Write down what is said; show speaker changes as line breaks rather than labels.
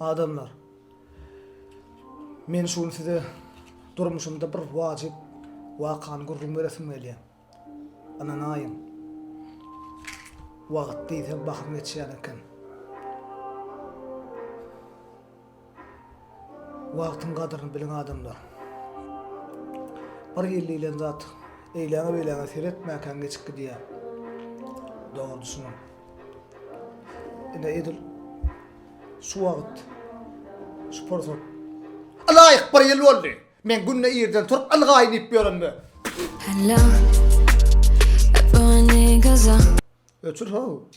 Adamlar, men şu gün size durmuşymda bir wajyp wakany gürrüň beresim gelýär. Ynanaýyň, wagt diýseň bahym geçýän eken. Wagtyň gadyryny biliň adamlar. Bir ýyl diýlen zat eýläňe-beýläňe seretmäkäň geçip gidýär. Dogry düşüniň. Ine edil şu wagt, şu pursat ylaýyk bir ýyl boldy. Men günde irden turup ylgaýyn diýip ýörenime.
Hello.
Öçür how.